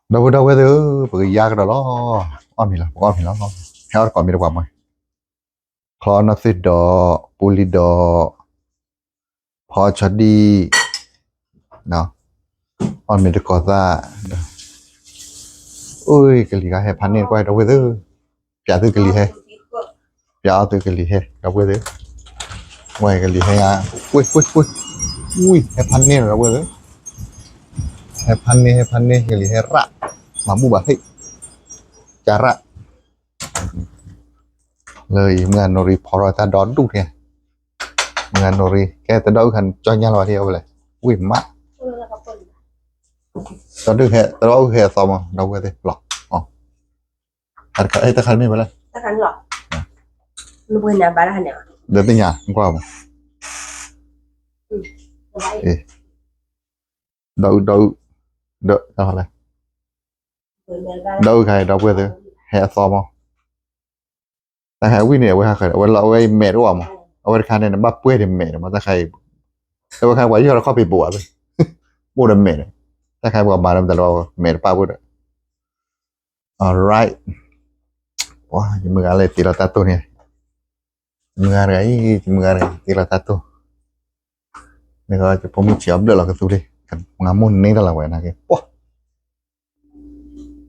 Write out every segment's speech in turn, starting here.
ဒီပုၢ်ဒီဝဲၢ်သ့ၣ်ဧၢ, ပကယါကဒီးလီၤ. အီၣ်မ့ၤလီၤ, ပကအီၣ်မ့ၤလီၤ. ဟဲအီၣ်တကိးမ့ၤတပှၤမ့ၢ်, ချီနီၢ်သ့ၣ်ဒီး, ပူလံဒီး, ဖီဆီဒံၣ်, အီၣ်မ့ၤတကိးသၣ်, အိၣ်ကလံၤဂၤဟဲဖးန့ၢ်ကွၢ် ဒီပုၢ်ဝဲၢ်သ့ၣ်ဧၢ, ပျးသုကလံၤဟဲ, ပျးအီၣ်သုကလံၤဟဲ ဒီပုၢ်ဝဲၢ်သ့ၣ်ဧၢ, ဝဲကလံၤဟဲ, ဝ့ၢ်ဝ့ၢ်ဝ့ၢ်, ဝံၢ်ဟဲဖးန့ၢ်လီၤ ဒီပုၢ်ဝဲၢ်သ့ၣ်ဧၢ, ဟဲဖးန့ၢ် ဟဲဖးန့ၢ် ကလံၤဟဲရၣ်, မၤဘူၣ်ဘၣ်ဟ့ၣ်, ကၢ်ရၣ် လၢအံၤ မုၢ်ဂၤနိရံဖီထီၣ်တၢ်ဒီဒူၣ်န့ၣ်, မုၢ်ဂၤနိရံ ကဲတဒီအုၣ်ခါကၠီညါလီၤဘၣ်ထံၣ်အဝဲလဲၣ်, ဝံၣ်မး, တဒီအုၣ်ဟဲ တဒီအုၣ်ဟဲအသီမး ဒီပုၢ်ဝဲၢ်သ့ၣ်လီၤ, တခါမ့ၢ်ဝဲလဲၣ်, ဒီးသ့ၣ်ညါကွၢ်မး, ဒီအုၣ် ဒီအုၣ် ဒီး ဒီးအုၣ်ခါအံၤ ဒီပုၢ်ဝဲၢ်သ့ၣ်ဧၢ, ဟဲအသီမး တၢ်ခါအံၤဝံၣ်န့ၣ် အဝဲဟးဃၢၤ အဝဲလီၤအဝဲအံၤမဲာ်တအိၣ်မး, အဝဲတခါန့ၣ် နဘၣ်ပှဲၤဒံးမဲာ်န့ၣ်မး တၢ်ခါအံၤ, အဝဲခါပှၤယီၢ်လီၤခီၣ်ဖံးဘိးဘၣ်, အိၣ်ဒီးမဲာ်န့ၣ်, တၢ်ခါအံၤပှၤမၤလၢမတၤလၢမဲာ်တပၣ်ဖိဒီး, alright, ယမုၢ်ဂၤလၢတ့လီၤတၢ်တိၢ်န့ၣ်, ယမုၢ်ဂၤတဂၤအံၤ ယမုၢ်ဂၤတဂၤတ့လီၤတၢ်တိၢ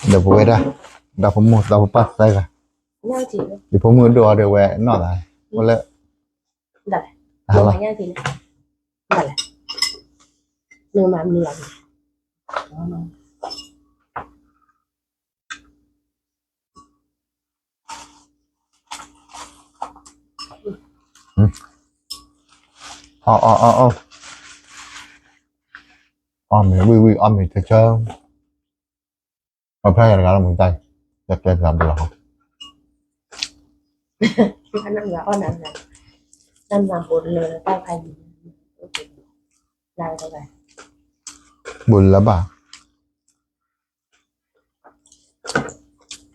်, နကဖိမုၣ်ဆံးအီၤဘျၢၣ်လီၤကသူလံ, မၤမိၢ်န့ၢ်တၢ်လီၤဝဲနာ်က့, ပှၤ ပကအီၣ်ဒီးပကအီၣ်လီၤနီၤ, ဝ့ၢ်, အီၣ်ဒံးဝဲ, ယမၤအီၣ်မံၤ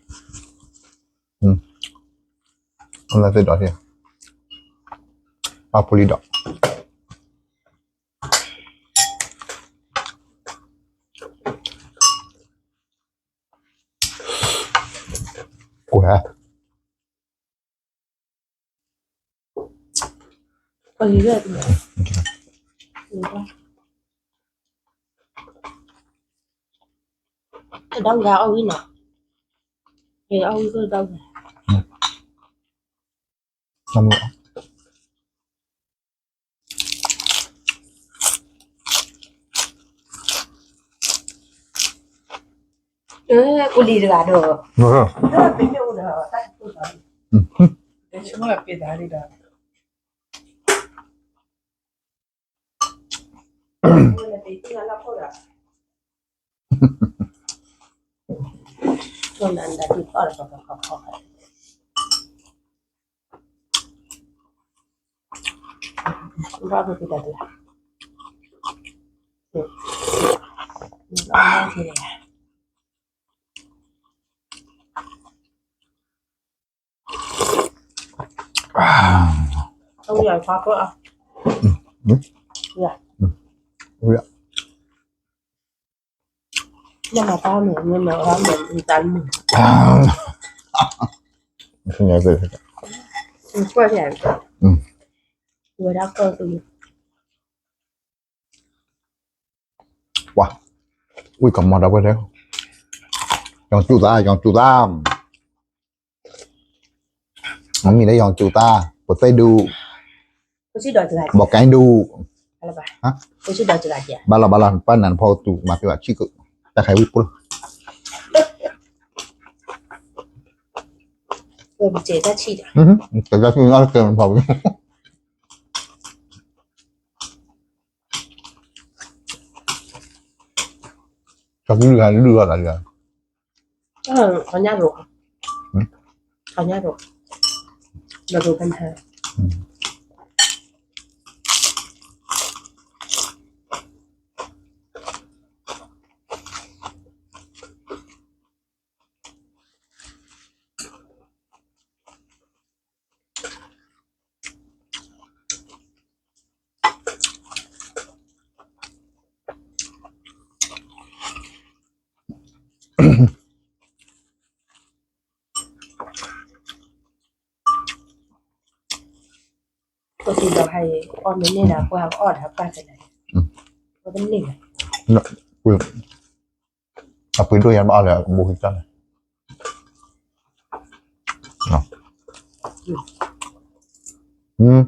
ဒီး ယမၤအီၣ်မံၤလီၤ, တၢ်အီၣ်တၢ်အီကစၢ်ကတီၢ်, တဲဝဲဒၣ်, ကဲ ဒီပုၢ်ဒီဝဲၢ်သ့ၣ်ဧၢ, ဟဲကီး, အီၣ်တကိးမ့ၤ အီၣ်တကိးထံ ဒီပုၢ်ဝဲၢ်ဒၣ်, ဒီဖိမိၢ် ဒီဖိပၢ်သၢဂၤ, ယဖိမုၣ်ဒိၣ်အီၤဒီးဝဲနီၢ်သး, အိၣ်လၢ, ဟါလီၤ, အီၣ် အီၣ် အီၣ် အီၣ်မ့ၤဝံၣ်ဝံၣ် အီၣ်မ့ၤဆၢဆၢ, အဖျါယၤတဂၤလီၤမုၢ်တၢ်, ယတဲတဂၤဘျီလီၤ, ဘိးလၢဘၣ် လၢသ့ၣ်ဒီးထံ, ပၢ်ဖိလံဒီး, ကွၢ် ဒီးဂၤအီၣ်ဝံၤနီၤ, အီၣ်ဝံၤကဒီးဂၤ, အၢ ကူလံၤတဂၤဒီး, ပမ့ၢ်အိၣ်ဒီးတၢ်ကတိၤဒီး, ပမ့ၢ်ပသးလံဒီး ပှၤ, ဝံၣ်ကမီၤဒီးဝဲဒၣ်, ယီၤကၠူၣ်သး ယီၤကၠူၣ်သး, မ့မ့ၢ်လၢယီၤကၠူၣ်သး, ပသ့ၣ်ဒူၣ်, ဘီကဲဒူၣ်, ဘၣ်လီၤဘၣ်လီၤ ပၢ်နၤနဖီကသူမၤသ့ဘၣ်ဆံၣ်က, တၢ်ခါဝံၣ်ပှၢ်, တၢ်ဆံၣ်နဖီဝံၣ်, ကၠီကလုၢ်ဂၤလုၢ်ဂၤသးလံ, အညၣ်ရိၤ, အညၣ်ရိၤ, ဒီးရိၤဖဲနဟဲ, ပှၤသူၣ်ဒီးဟဲအီၣ်မ့ၢ်န့ၢ်ဒီး ပှၤကအီၣ်ဒီးပၢ်ကလဲၣ်, ပှၤတန့ၢ်ဘၣ်, အပှ့ၤဒိၣ်ယါဘၣ်အီၣ်လၢအကဘိဟံၣ်ကၠီန့ၣ်,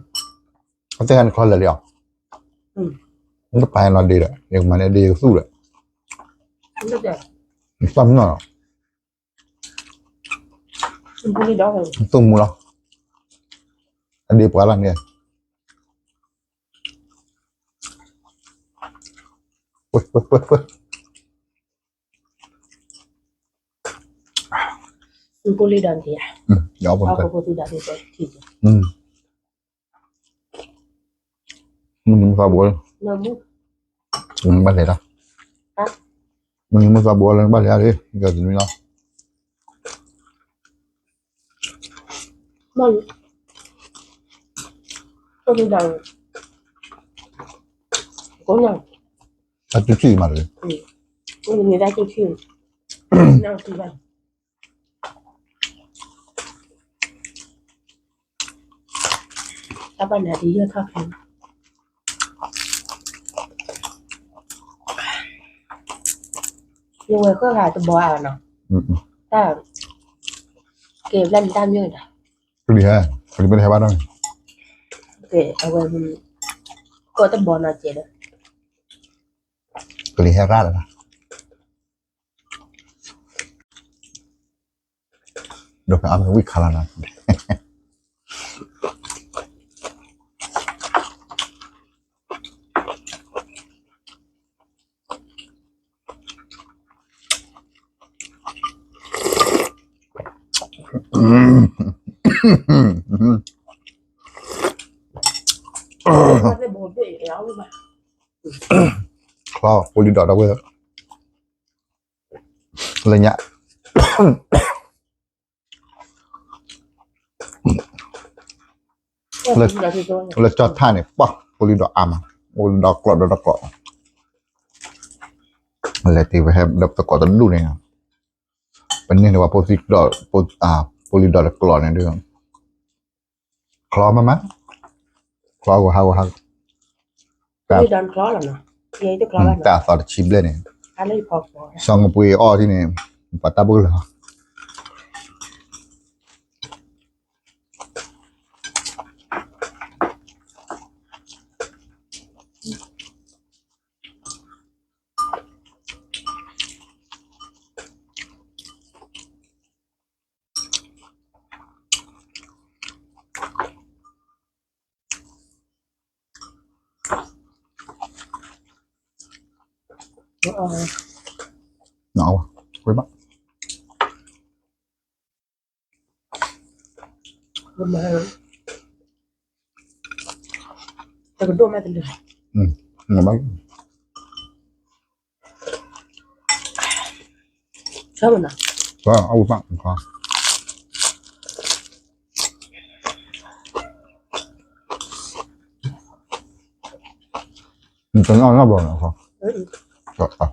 အတဲဂၤန့ၣ်ချီလၢာ်လံအီၤ, နတပာ်နီၢ်ဒ့ဒီး ယကမၤန့ၢ်ဒ့ယကသူၣ်ဒီး, နတၢ်မနီၢ်လီၤ, သူၣ်မူလီၤ, အဒ့ပှၤလီၤန့ၣ်, ပှဲၤပှဲၤပှဲၤပှဲၤ မုၢ်နံၤမုၢ်သီဘိးလၢ ဘၣ်လဲၤလီၤ, မုၢ်နံၤမုၢ်သီဘိးလၢဘၣ်လဲၤလီၤ, ယတနွံလီၤ, တၢ်ထံၣ်ထံၣ်မးတဂ့ၤ, တၢ်ဘၣ်န့ၣ်တယၢၢ်ထီၣ်ခံ, ယဝဲဃၣ်ဃၣ်တဘီအါနီၤ, တၢ်ကဲဘျဲၣ်န့ၣ်တၢ်မ့ၢ်ဒီး, ကလံၤဟဲ, ကလံၤမ့ၢ်တဟဲဘၣ်နီၤ, အဝဲ, ကီၢ်တဘီနီၤကဲးဒီး, ကလံၤဟဲရၣ်လၢၤဘၣ် ဒိဖဲအမ့ၢ်ဝံၣ်ခါလီၤနီၤ, ချီ ဖိလံၤဒီးတၢ်ဝဲ လၢညါ လၢကၠီၣ်ထၣ်န့ၣ် ပှၢ် ဖိလံၤဒီးအါမး ဖိလံၤဒီးကျိးဒီးတကျိး လဲၤတ့ၢ်ဝဲဟဲဒီးပသကိးတဒူၣ်န့ၣ် ပန့ၢ်န့ၢ်ဝဲဖိသံကျိး ဖိလံၤဒီးတကျိးန့ၣ်ဒီး ချီမးမး ချီဂီၤဟါဂီၤဟါ တၢ်အသီတဆံဘျဲၣ်န့ၣ် စီၤကပှ့ၤအီၣ်ထံၣ်န့ၣ် ပှၤတၢ်ဘၣ်လီၤ နဝဲ ဝဲဘၣ် တကဒိၣ်မးတလၢ နဘၣ် ဆၢမနၤ အဝဲဘၣ် နတနီၣ်နီၣ်ဘျီနီၤ ပလဲၤဘၣ်ကၠိကၠီ ကၠ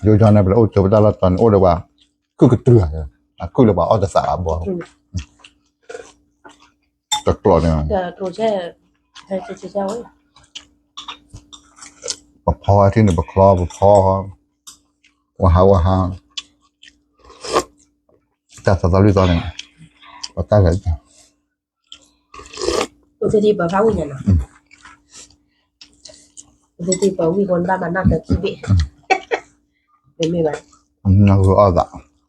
ိကၠီန့ၣ် ပလဲၤအိၣ်ကၠိပတၢ်လီၢ်တီၤန့ၣ် အိၣ်ဒီးပှၤ ခုၣ်ကတြူၢ် အခုၣ်လၢပှၤအီၣ်တသးအဘီ တကျိးန့ၣ် ပဖီထံၣ်န့ၣ် ပချီ ပဖီ ဝဟါဝဟါ တၢ်သီသီလွံၢ်သီန့ၣ် ပတၢ်လဲၤ ပသ့ၣ်ပဖးဝံၣ်ညါနီၤ ပသ့ၣ်ပဝံၣ်ဃိဘၣ်မၤနၢ်တခံဘ့ၣ် မ့မ့ၢ်ဘၣ် နဂုၤအီၣ်သး ဘၣ်ချီအံၤ တအ့ၣ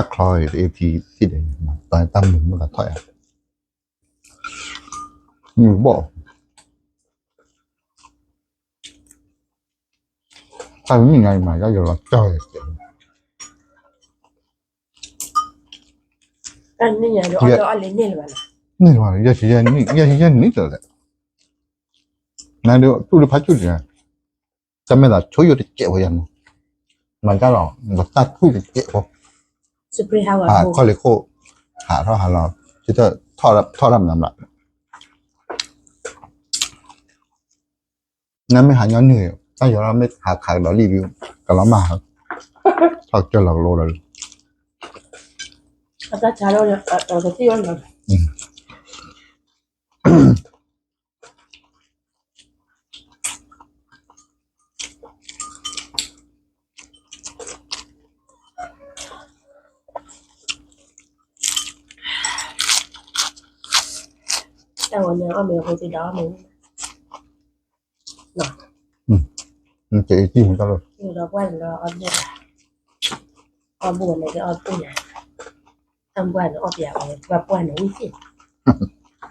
်ထံသ့ၣ်ဒီး တၢ်မုာ်မုာ်ကထီၣ်ယၤ မုာ်ဘီၣ် တၢ်မုာ်ညါအံၤမး ယၤယလီၤကၠီယၤ န့ၣ်လီၤ, ယဲၢ်ဆံယဲၢ်နံၣ်လၢာ်လဲၣ်, နဒုးတူၢ်လၢဖးဆူၣ်တကဲ, တၢ်မဲာ်သးဆိယိာ်တကဲးဖိယဲၢ်မး, မၤတၢ်လီၤ နတၢ်ထူၣ်တကဲးဖိ, ခီၣ်လ့ၢ်ခိၣ်, ဟးထီၣ်ဟးလီၤ, ထီၣ်တၢ်မနုၤမး, နမ့ၢ်ဟးညီနုၢ်, တၢ်ယီၤမ့ၢ်ဟးခးကဒီးလံ, ကလီၤမၢ်, ထီၣ်ကစၢၢ်လီၤကလိဒီး, တၢ်ဆါလီၤ, တၢ်ဝဲန့ၣ် အီၣ်မ့ၤအဃိသ့ၣ်ဒီးအီၣ်မ့ၤ, တအံၤတံၢ်မူတၢ်လီၤ, ဒီးပှၢ်န့ၣ်ဒီးအီၣ်ဘိၣ်, အီၣ်ဘိၣ်န့ၣ်ဒီးအီၣ်ဘိၣ်န့ၣ်, တၢ်ပှၢ်န့ၣ်အီၣ်ပျးဝဲ, ပှၢ်ပှၢ်န့ၣ်ဝံၣ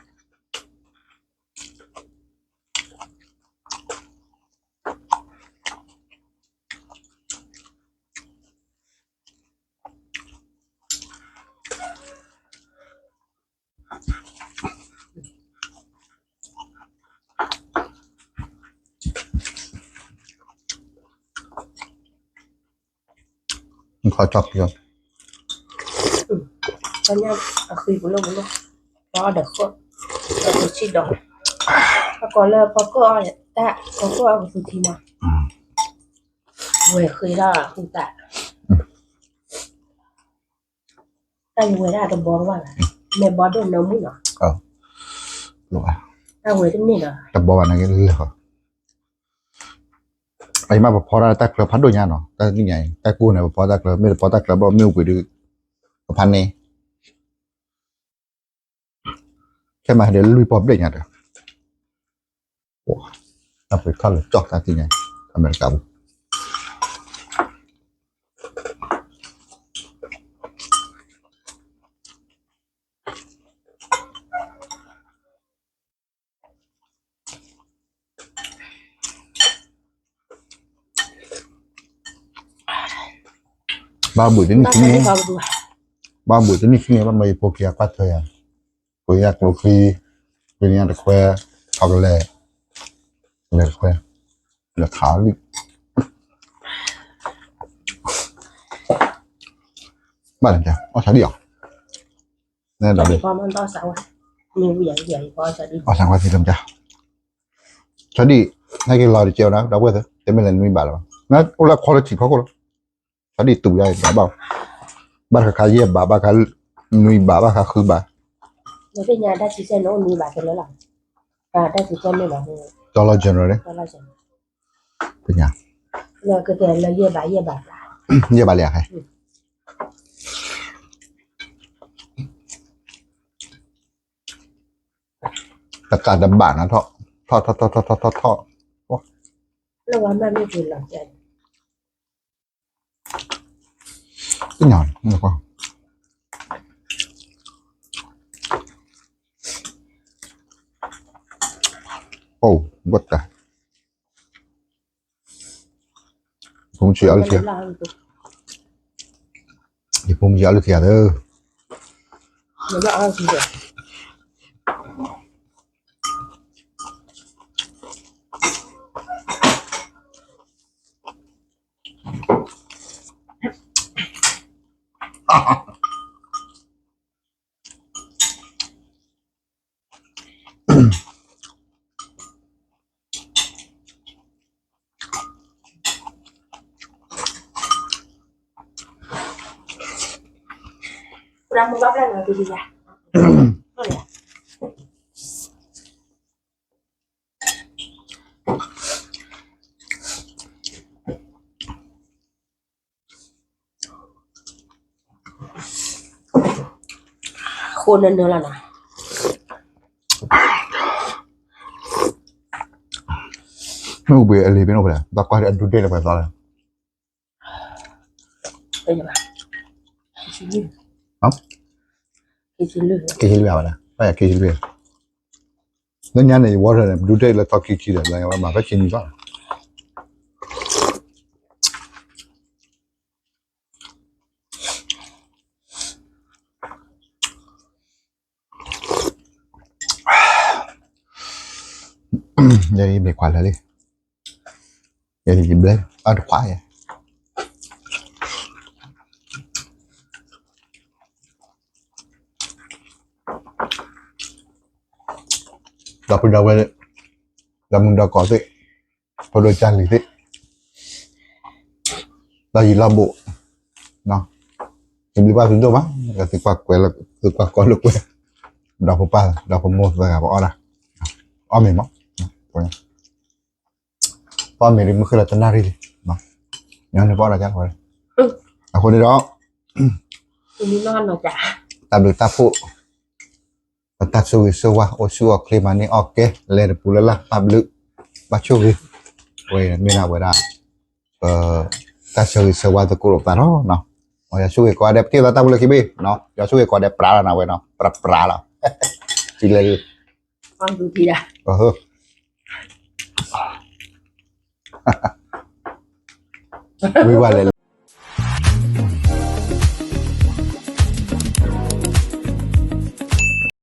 ်သ့ၣ် ခီၣ်ကၠီၣ်ခံလီၤ, အဃံပူၤလီၤပူၤလီၤ, ဒီးအီၣ်ဒီးဃိၣ်, ဒီးဆံၣ်ဒီး, အကိးလၢဖီခိၣ်အီၣ်တၢ်, ဖီခိၣ်အီၣ်ကသူထံမး, ဝဲၤဃ့ဒၣ်ဟူသး, တၢ်ယဝဲဒၣ်တဘီတဘၣ်ဘၣ်, မ့ၢ်ဘီဒိၣ်နီၢ်မုၣ်နီၤ, တၢ်ဝဲတန့ၢ်နီၤ, တဘီဘၣ်န့ၣ်က့လၢာ်ဃီ, အအံၤမ့ၢ်ပဖီတၢ်တၢ်ကျၢၤဖးဒိၣ်ညါနီၤ, တၢ်သ့ၣ်ညါအံၤ တၢ်ကိၢ်န့ၣ် ပဖီတၢ်ကျၢၤ, မ့ၢ်တဖီတၢ်ကျၢၤဘၣ် မ့ၣ်အူကွံာ်ဒီး ကဖးန့ၣ် ခဲမၤဟဲဒီးလွံၢ်ပီၢ်ဘျဲၣ်ညါဒီး, တၢ်ပှ့ၤခီၣ်လၢကၠီၣ်တၢ်သ့ၣ်ညါ, အမဲရကၤပူၤ, ဘၣ်ဘုးတနံၣ်ခံန့ၣ်, ဘၣ်ဘုးတနံၣ်ခံန့ၣ် ဘၣ်မၤယဖိခံဂၤကွၢ်ထွဲယၤ, ဖိယၤကျိချံ, ဖိယၤတခွဲ, ခီကလဲၤ, လဲၤတခွဲ, လဲၤခးလံ, ဘၣ်လဲၤအီၣ်ဆါဒံၣ်အီၤ, အီၣ်ဆါဝဲသ့ၣ်လၢမ့ၢ်, ဆါဒံၣ်, ဟဲက့ၤလီၤတကဲဝဲဒၣ် ဒီပုၢ်ဝဲၢ်သ့ၣ် တမ့ၢ်လၢနွံဘးလၢၤဘၣ်, အိၣ်လၢ quality ဖီခိၣ်လီၤ, ဆါဒံၣ်တူာ်ယါအံၤဘၣ်, ဘၣ်တခါခါယဲၢ်ဘး ဘၣ်ခါ နွံဘး ဘၣ်ခါဃုဘး, တၢ်လီၤ general န့ၣ်, ယဲၢ်ဘးလံဧါ, တကးတဘးနီၤ, ထီၣ်ထီၣ်ထီၣ်ထီၣ်ထီၣ်ထီၣ်ထီၣ်, လၢဝဲမ့ၢ်မ့ၢ်က့ၤလီၤကဲ, သ့ၣ်ညါ, အိၣ် what the, ယဖိမုၣ်ဆံးအီၣ်လုၢ်ခံဂၤ, ယဖိမုၣ်ဆံးအီၣ်လုၢ်ခံဂၤသၢ ဃိနၢနၢလီၤနီၤ, မ့ၣ်အူပှ့ၤအလံၤဖဲန့ၣ်အိၣ်ဖဲလဲၣ်, ဘၣ်ကွၢ်အဒုးဒ့ၣ်လၢပှဲၤသီလဲၣ်, ခံဆံလွံၢ်, ခံဆံလွံၢ်, ဘၣ်ယၤ ခံဆံလွံၢ်, လၢညါန့ၣ် ယ water န့ၣ် ပဒုးဒ့ၣ်လၢသီခံဆံဒီး လၢညါဝဲမၤဖဲဆံနံၤဘၣ် လၢ လၢ ယမ့ၢ်ခွါလၢာ်လံ, ယဘျဲအတခွါယဲ, ဒီပုၢ်ဒီဝဲၢ်, ဒီမုၢ်ဒီကိးသ့ၣ်, ဖိဒိၣ်ကၢ်လံၤသ့ၣ်, ဒီးယံၤလီၢ်ဘူး, တဘျုးဘၣ်သုဒိၣ်မး, သုကွၢ်ကွဲးလၢ, သုကွၢ်ကီလၢကွဲ, ဒီဖိပၢ်ဒီဖိမိၢ်သၢဂၤပအီၣ်ဒၣ်, အီၣ်မ့ၤမး, ပအီၣ်မ့ၤဒ်မုၢ်ဃ့လီၤတနၣ်ရံၣ်လံ, ညီနုၢ်ပအီၣ်ဒၣ်ကလဲၣ်, အဃိန့ၣ်ဒီး, တၢ်ဘျုးတၢ်ဖှိၣ် ပတၢ်ဆိၣ်ဂ့ၤဆိၣ်ဝါ အိၣ်ဆူၣ်အိၣ်ချ့မၤန့ၢ်အီၣ်ကဲ လဲၤတပူၤလၢ်လၢ် ဘၣ်ဘျုး, ဘၣ်ဆိၣ်ဂ့ၤ, ဝဲမ့ၢ်ဒၣ်ဝဲဒၣ်, ပ, တၢ်ဆိၣ်ဂ့ၤဆိၣ်ဝါသကိးလိာ်သးလီၤ, ယွၤဆိၣ်ဂ့ၤကိးဂၤဒဲး ပထံၣ်လိာ်သးတၢ်ဖိလၢခံဘ့ၣ်, ယွၤဆိၣ်ဂ့ၤကိးဂၤဒဲးပြးလီၤနၤဝဲနီၤ, ပြးပြးလီၤ, ထံၣ်လဲၣ်, ဝံၤဝဲလဲၣ်